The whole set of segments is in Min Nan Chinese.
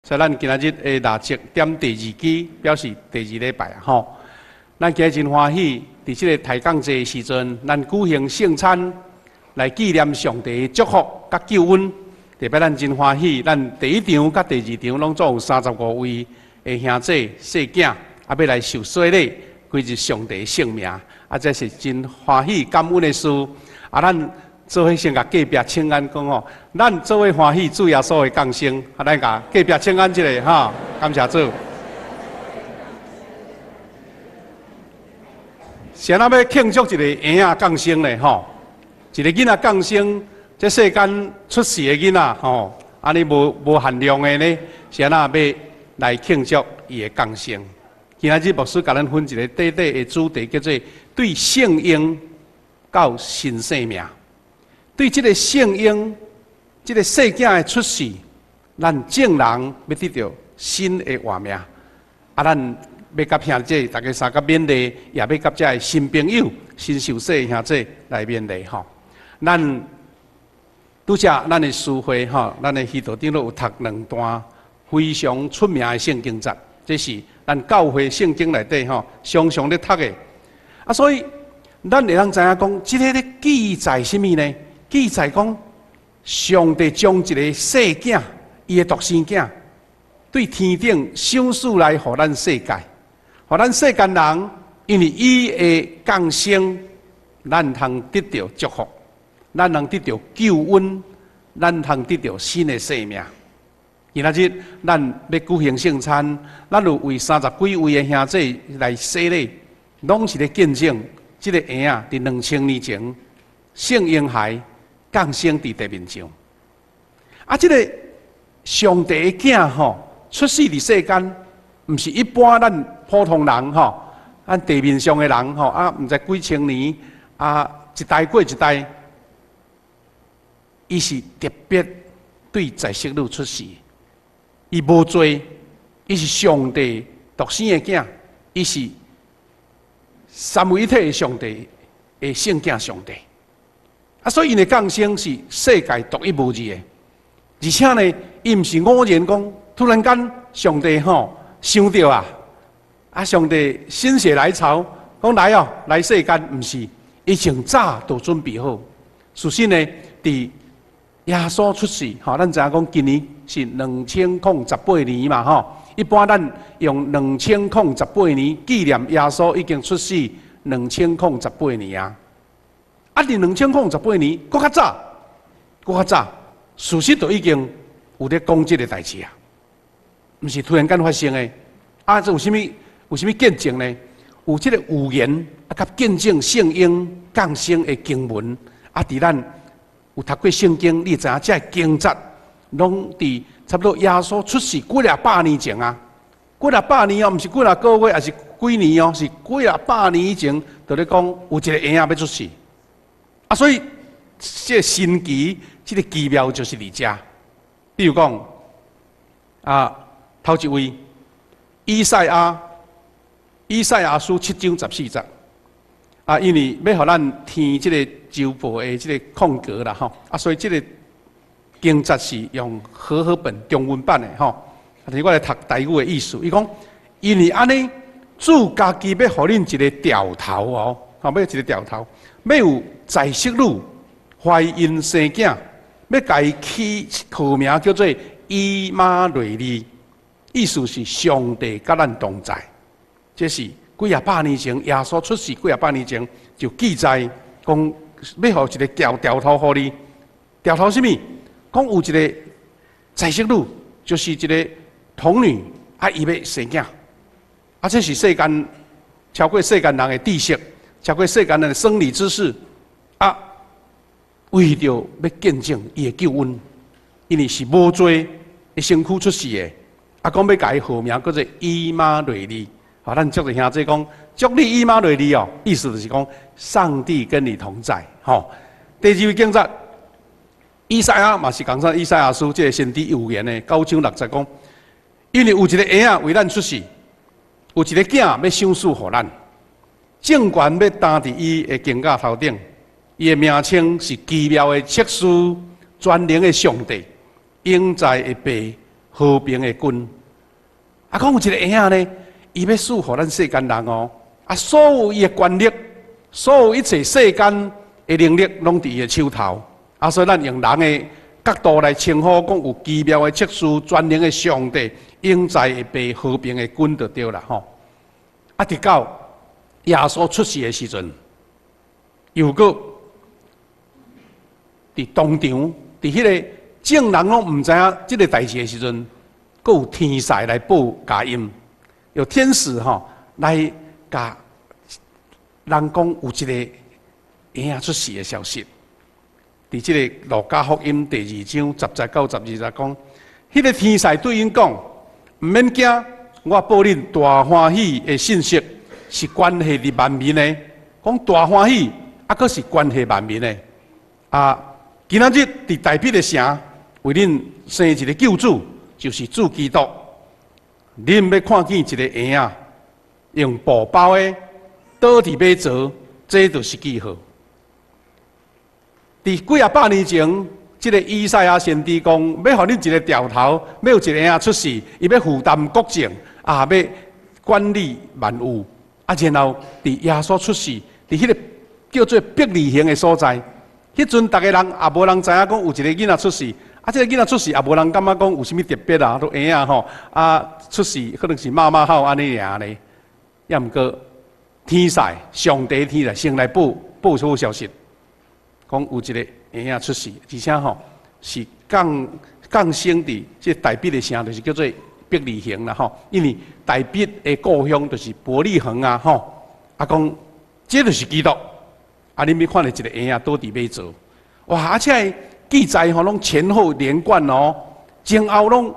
所以咱今仔日的蠟燭點第二支，表示第二禮拜吼。咱今日真歡喜，佇這个抬槓節的時陣，咱舉行聖餐來紀念上帝的祝福佮救恩。特別咱真歡喜，咱第一場佮第二場攏總有35位的兄弟細囝，啊，欲來受洗禮，歸入上帝聖名，啊，這是真歡喜感恩的事。啊，咱做伙先共隔壁請安講吼，咱做伙歡喜主耶穌的降生，啊，咱共隔壁請安一下吼，感謝主。是按怎欲慶祝一个嬰仔降生呢？吼，一个囡仔降生，這世間出世的囡仔吼，按呢無無限量的呢，是按怎欲來慶祝伊的降生？今仔日牧師共咱分一个短短的主題，叫做對聖嬰到新生命。對這个聖嬰、這个細囝的出世，咱眾人欲得著新的活命。啊，咱欲佮兄弟大家相佮勉勵，也欲佮遮的新朋友、新受洗的兄弟來勉勵吼。咱拄才咱的書會吼，咱的彼道頂頭有讀兩段非常出名的聖經節，這是咱教會聖經內底吼常常咧讀的。啊，所以咱會當知影講，這个咧記載啥物呢？記載講，上帝將一个細囝，伊的獨生囝，對天頂賞賜來予咱世界，予咱世間人，因為伊的降生，咱通得著祝福，咱通得著救恩，咱通得著新的生命。今仔日咱欲舉行聖餐，咱有為三十幾位的兄弟來洗禮，攏是咧見證這个嬰仔佇2000年前聖嬰孩降生佇地面上。啊，這个上帝的囝吼出世佇世間，毋是一般咱普通人吼，咱地面上的人吼啊，毋知幾千年啊，一代過一代，伊是特別對在色女出世，伊無罪，伊是上帝獨生的囝，伊是三位一體的上帝的聖囝上帝。啊，所以𪜶的降生是世界獨一無二的，而且呢，伊毋是偶然講，突然間上帝吼想著啊，啊，上帝心血來潮，講來哦，來世間，毋是，伊從早就準備好。事實呢，佇耶穌出世，吼，咱知影講今年是2018年嘛，吼。一般咱用兩千空十八年紀念耶穌已經出世兩千空十八年啊。啊！佇2018年，閣較早，閣較早，事實就已經有咧講這个代誌啊，毋是突然間發生的。啊，這有啥物？有啥物見證呢？有這个預言啊，佮見證聖嬰降生的經文啊，佇咱有讀過聖經，你會知影這个經節攏佇差不多耶穌出世幾若百年前啊，幾若百年哦，毋是幾若個月，抑是幾年哦，是幾若百年以前，就咧講有一个嬰仔欲出世。啊，所以這个神奇，這个奇妙就是佇遮。比如講，啊，頭一位，以賽亞，以賽亞書7章14節。啊，因為欲予咱填這个周報的這个空格啦，吼，啊，所以這个經節是用和合本中文版的，吼。啊，但是我來讀台語的意思，伊講，因為按呢，主家己欲予恁一个兆頭哦，吼，欲一个兆頭。欲有在色女懷孕生囝，欲共伊起號名叫做以馬內利，意思是上帝佮咱同在。這是幾若百年前耶穌出世幾若百年前就記載，講欲予一个兆兆頭予你，兆頭啥物？講有一个在色女，就是一个童女，啊，伊欲生囝，啊，這是世間超過世間人的知識。超過世間人的生理知識，啊，為著欲見證伊的救恩，因為是無罪的身軀出世的，啊，講欲共伊號名叫做以馬內利。好，咱祝兄弟講，祝你以馬內利哦，意思就是講上帝跟你同在。吼，第二位經節，以賽亞嘛是仝款，以賽亞書這个先知預言的9章6節講，因為有一个嬰仔為咱出世，有一个囝欲賞賜予咱。政權欲擔佇伊的肩胛頭頂，伊的名稱是奇妙的策士、全能的上帝、永在的父、和平的君。啊，講有一个嬰仔呢，伊欲賜予咱世間人哦，啊，所有伊的權力，所有一切世間的能力，攏佇伊的手頭。啊，所以咱用人的角度來稱呼，講有奇妙的策士、全能的上帝、永在的父、和平的君就對啦吼。啊，直到耶穌出世的時陣，又閣佇當場，佇彼个眾人攏毋知影這个代誌的時陣，閣有天使來報佳音，有天使吼來共人講有一个嬰仔出世的消息。佇這个路加福音第二章10節到12節講，彼个天使對𪜶講：毋免驚，我報恁大歡喜的信息是關係佇萬民的。講大歡喜，啊，閣是關係萬民的。啊，今仔日佇大衛的城為恁生一个救主，就是主基督。恁欲看見一个嬰仔用布包的倒佇馬槽，這就是記號。佇幾仔百年前，這个以賽亞先知講，欲予恁一个兆頭，欲有一个嬰仔出世，伊欲負擔國政，啊，欲管理萬有。啊，然後佇耶穌出世，佇彼个叫做伯利恆的所在，彼陣逐个人也無人知影講有一个囡仔出世。啊，這个囡仔出世也無人感覺講有啥物特別啊，都嬰仔吼，啊出世可能是媽媽好按呢爾呢。也毋過天使，上帝天使先來報出消息，講有一个嬰仔出世，而且吼是降生佇這大衛的城，就是叫做伯利恆啦吼。因為大衛的故鄉就是伯利恆啊吼。啊講這就是基督。啊，恁欲看著一个嬰仔倒佇馬槽，哇！啊，這个記載吼攏前後連貫哦，前後攏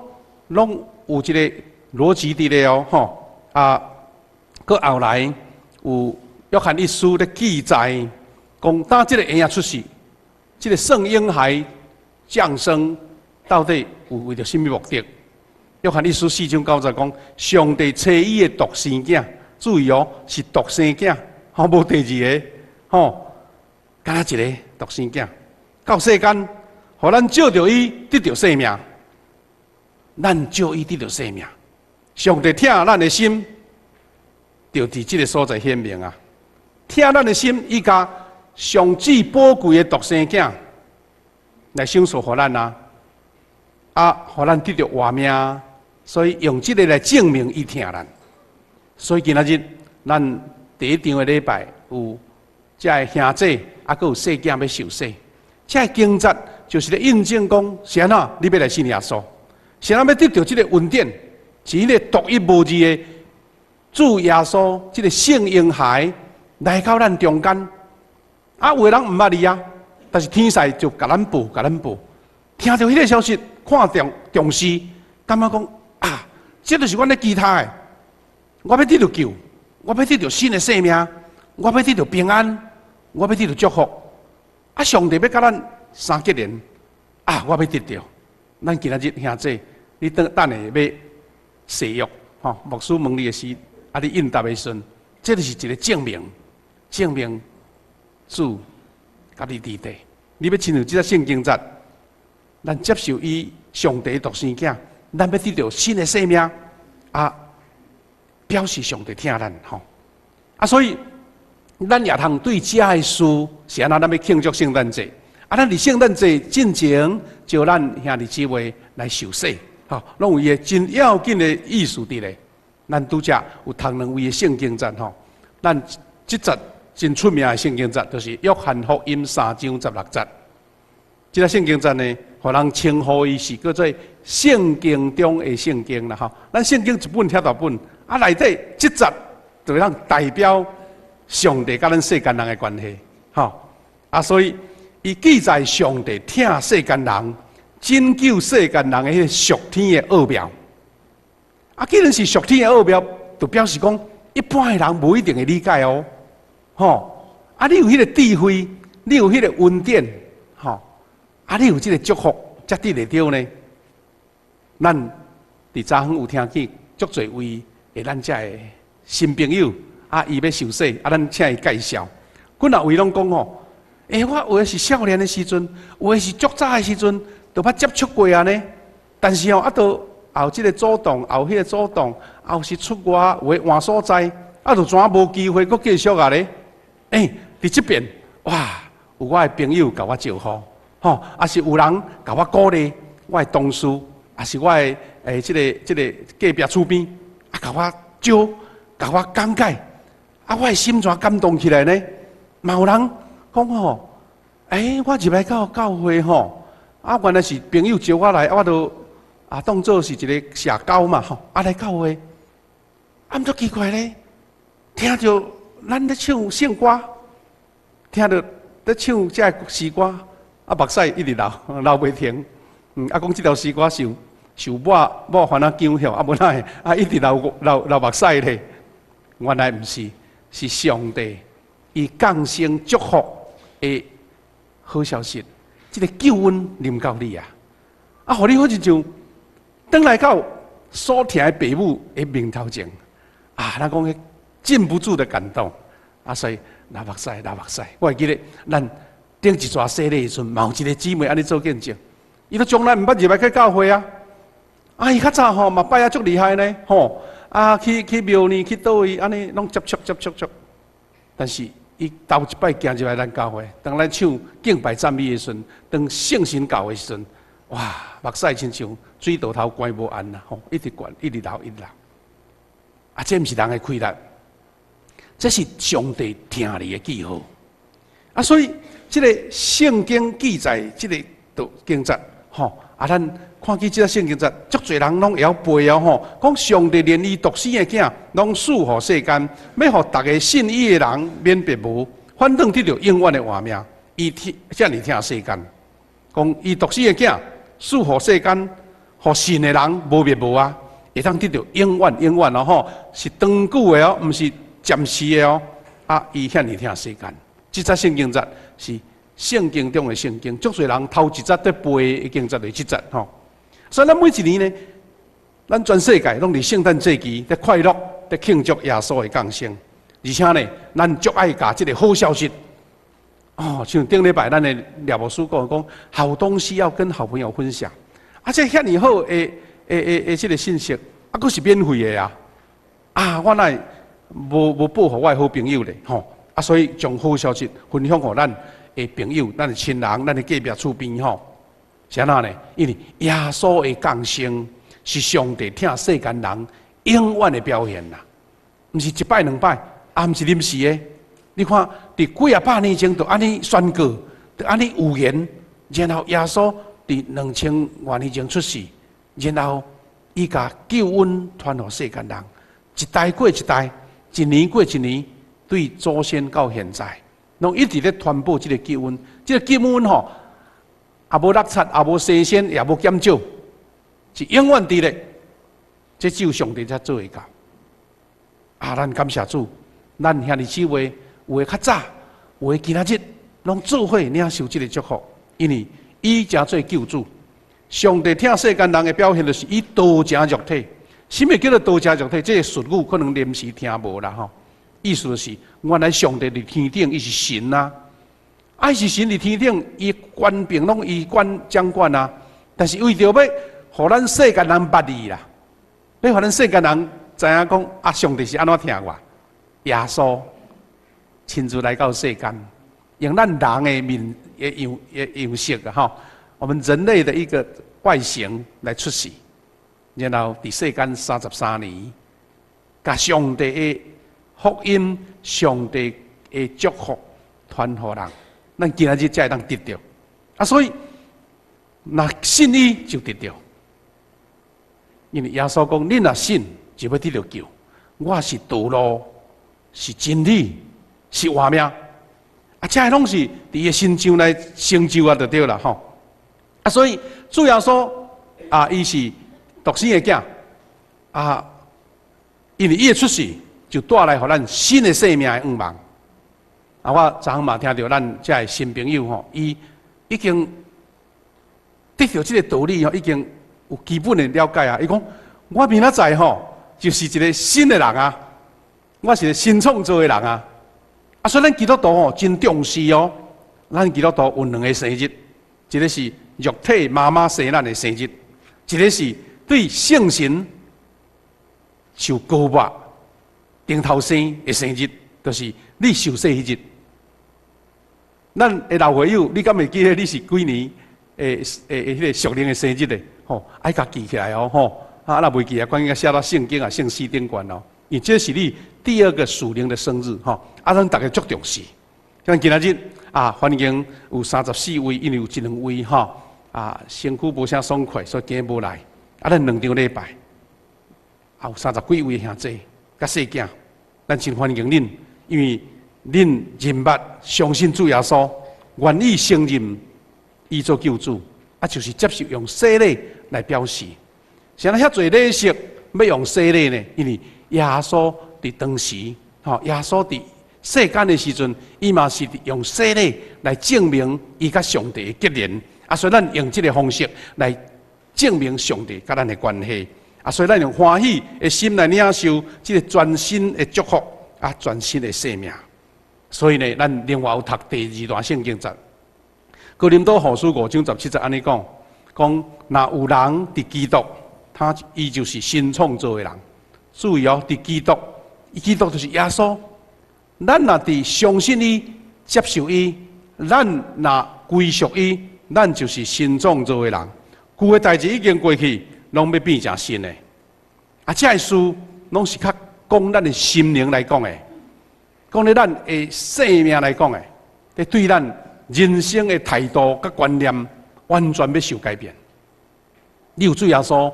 有一个邏輯佇咧哦吼。啊，閣後來有約翰一書咧記載，講當這个嬰仔出世，這个聖嬰孩降生到底有為著啥物目的？約翰一書四章九節講，上帝差伊的獨生囝，注意哦，是獨生囝，吼，無第二个，吼，干焦一个獨生囝，到世間，予咱藉著伊得著生命，咱藉伊得著生命。上帝疼咱的心，就佇這个所在顯明啊！疼咱的心，伊共上至寶貴的獨生囝來賞賜予咱啊！啊，予咱得著活命，所以用這个來證明伊疼咱。所以今仔日咱第一場的禮拜有遮个兄姊，啊，閣有細囝欲受洗。這个經節就是咧印證講，是按怎你欲來信耶穌，是按怎欲得著這个恩典，是彼个獨一無二的主耶穌，這个聖嬰孩來到咱中間。啊，有的人毋捌伊啊，但是天使就共咱報，共咱報。聽著彼个消息，看重重視，感覺講啊，這就是阮咧期待的。我欲得著救，我欲得著新的生命，我欲得著平安，我欲得著祝福。啊，上帝欲共咱三結連，啊，我欲得著。咱今仔日兄姊，你等等下欲誓約，吼，牧師問你的時，啊，你應答的時陣，這就是一个證明，證明主佮你佇咧。你欲親像這个聖經節，咱接受伊上帝獨生囝，咱欲得著新的生命，啊，表示上帝疼咱吼。啊，所以咱也通對這个事是按怎？咱欲慶祝聖誕節，啊，咱佇聖誕節進前，招咱兄弟姊妹來受洗，吼，攏有伊的真要緊的意思佇咧。咱拄才有讀兩位的聖經節吼，咱這節真出名的聖經節，就是約翰福音三章十六節。這个聖經節呢，予人稱呼伊是叫做聖經中的聖經啦，吼。咱聖經一本遐大本，啊，內底這節就會當代表上帝佮咱世間人的關係，吼。啊，所以伊記載上帝疼世間人、拯救世間人的彼个屬天的奧妙。啊，既然是屬天的奧妙，就表示講一般的人無一定會理解哦，吼。啊，你有彼个智慧，你有彼个恩典，吼。啊，你有這个祝福，才得會著呢。咱佇早昏有聽見足濟位的咱遮的新朋友，啊，伊欲受洗，啊，咱請伊介紹。幾若位攏講吼，欸，我有的是少年的時陣，有的是足早的時陣，都捌接觸過啊呢。但是吼，啊，都有這个阻擋，有彼个阻擋，有時出外有的換所在，啊，就怎無機會閣繼續啊咧？欸，佇這邊，哇，有我的朋友共我招呼，吼，抑是有人共我鼓勵，我的同事，抑是我的欸，這个隔壁厝邊，啊，共我招，共我講解，啊，我的心怎感動起來呢？嘛有人講吼，欸，我入來到教會吼，啊，原來是朋友招我來，啊，我就啊當做是一个社交嘛吼，啊來教會，啊，毋足奇怪咧，聽著咱咧唱聖歌，聽著咧唱這个詩歌，啊，目屎一直流，流袂停。啊，講這條詩歌受受抹抹番仔薑吼，啊，無哪會啊，一直流流流目屎咧。原來毋是，是上帝伊降生祝福的好消息，這个救恩臨到你啊！啊，予你好親像轉來到所疼的爸母的面頭前，啊，咱講彼禁不住的感動，啊，所以流目屎，流目屎。我會記得咱頂一逝洗禮的時陣，嘛有一个姊妹按呢做見證，伊都從來毋捌入來去教會啊！啊，伊較早吼嘛拜啊足厲害呢，吼啊去去廟呢去佗位按呢攏接觸接觸觸，但是伊頭一擺行入來咱教會，當咱唱敬拜讚美的時陣，當聖神到的時陣，哇，目屎親像水道頭關無按啦，吼，一直灌，一直流，一直流。啊，這毋是人的氣力，這是上帝疼你的記號。啊，所以這个聖經記載這个道經節，吼，啊，咱看見這个聖經節，足濟人攏會曉背哦，吼，講上帝連伊獨生的囝，攏賜予世間，欲予逐个信伊的人免滅亡，反轉得著永遠的活命。伊疼遮爾疼世間，講伊獨生的囝賜予世間，予信的人無滅亡啊，會當得著永遠永遠哦，吼，是長久的哦，毋是暫時的哦。啊，伊遐爾疼世間，這節聖經節是聖經中的聖經，足濟人頭一節佇背的經節就是這節吼。所以咱每一年呢，咱全世界攏佇聖誕節期佇快樂、佇慶祝耶穌的降生，而且呢，咱足愛共這个好消息。哦，像頂禮拜咱的廖牧師講講，好東西要跟好朋友分享。啊，這遐爾好的、的、的、的這个信息，啊，閣是免費的啊！啊，我哪會無無報予我的好朋友咧？吼！啊，所以將好消息分享予咱的朋友、咱的親人、咱的隔壁厝邊吼。是按怎呢？因為耶穌的降生是上帝疼世間人永遠的表現啦，毋是一擺兩擺，也毋是臨時的。你看，佇幾仔百年前就按呢宣告，就按呢預言，然後耶穌佇2000外年前出世，然後伊共救恩傳予世間人，一代過一代，一年過一年，對祖先到現在，攏一直咧傳播這个救恩。這个救恩吼，也無落漆，也無新鮮，也無減少，是永遠佇咧。這只有上帝才做會到。啊，咱感謝主，咱兄弟姊妹有的較早，有的今仔日攏做伙領受這个祝福，因為伊成做救主。上帝疼世間人的表現，就是伊道成肉體。啥物叫做道成肉體？這个術語可能臨時聽無啦吼。意思就是，原來上帝佇天頂，伊是神啊。啊，伊是神佇天頂，伊權柄攏伊管掌管啊。但是為著欲予咱世間人捌伊啦，欲予咱世間人知影講啊，上帝是按怎疼我？耶穌親自來到世間，用咱人的面的樣的樣式啊，吼，我們人類的一個外形來出世，然後佇世間33年，共上帝的福音、上帝的祝福傳予人，咱今仔日才會當得著。啊，所以若信伊就得著，因為耶穌講：恁若信，就欲得著救。我是道路，是真理，是活命。啊，這個攏是佇伊的身上來成就啊，就對啦吼。啊，所以主耶穌啊，伊是獨生的囝啊，因為伊的出世就帶來予咱新的生命的向望。啊，我昨昏嘛聽著咱遮的新朋友吼，伊已經得著這个道理吼，已經有基本的了解啊。伊講我明仔載吼，就是一个新的人啊，我是一个新創造的人啊。啊，所以咱基督徒吼真重視哦。咱基督徒有兩个生日，一个是肉體媽媽生咱的生日，一个是對聖神受膏抹頂頭生的生日，就是你受洗彼日。咱的老會友，你敢會記得你是幾年的彼個屬靈的生日的？吼，愛共記起來哦，吼！啊，若袂記啊，趕緊寫到聖經啊、聖詩頂懸哦。因為這是你第二個屬靈的生日，吼！啊，咱逐家足重視。像今仔日啊，歡迎有34位，因為有一兩位吼啊，身軀無啥爽快，所以今日無來。啊，咱兩場禮拜，啊，有三十幾位兄弟佮細囝，咱真歡迎恁，因為恁認捌相信主耶穌，願意承認伊做救主，啊，就是接受用洗禮來表示。啥物遐濟禮式欲用洗禮呢？因為耶穌佇當時，吼，耶穌佇世間的時陣，伊嘛是用洗禮來證明伊佮上帝的結連。啊，所以咱用這个方式來證明上帝佮咱的關係。啊，所以咱用歡喜的心來領受這个全新的祝福，啊，全新的生命。所以呢，咱另外有讀第二段聖經節，哥林多後書5章17節按呢講，講若有人佇基督，伊就是新創造的人。注意哦，佇基督，基督就是耶穌。咱若佇相信伊、接受伊，咱若歸屬伊，咱就是新創造的人。舊的代誌已經過去，攏欲變成新的。啊，這个事攏是較講咱的心靈來講的，講咧咱的生命來講的，佇對咱人生的態度佮觀念，完全欲受改變。你有主耶穌，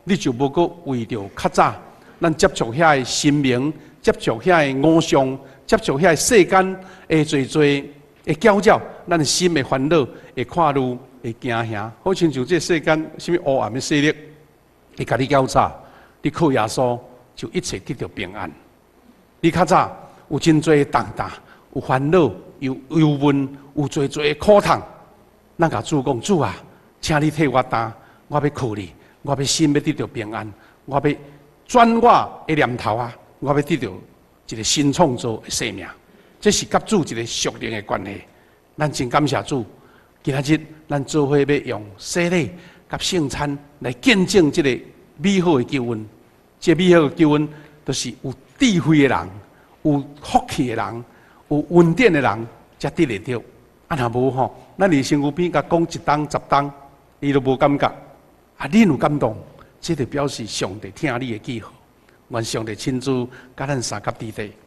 你就無閣為著較早咱接觸遐个神明、接觸遐个偶像、接觸遐个世間的濟濟的攪擾，咱的心會煩惱、會看慮、會驚嚇。好親像這世間啥物黑暗的勢力會共你攪吵，你靠耶穌就一切得著平安。你較早有真濟重擔、有煩惱、有憂悶、有濟濟的苦痛，咱共主講：主啊，請你替我擔，我欲靠你，我欲心欲得著平安，我欲轉我的念頭啊，我欲得著一个新創造的生命。這是佮主一个屬靈的關係。咱真感謝主，今仔日咱做伙欲用洗禮佮聖餐來見證這个美好的救恩。這美好的救恩，就是有智慧的人、有福氣的人、有恩典的人，才得會著。啊，若無吼，咱佇身軀邊共講一冬10冬，伊都無感覺。啊，恁有感動，這就表示上帝聽你的記號。願上帝親自佮咱相佮佇底。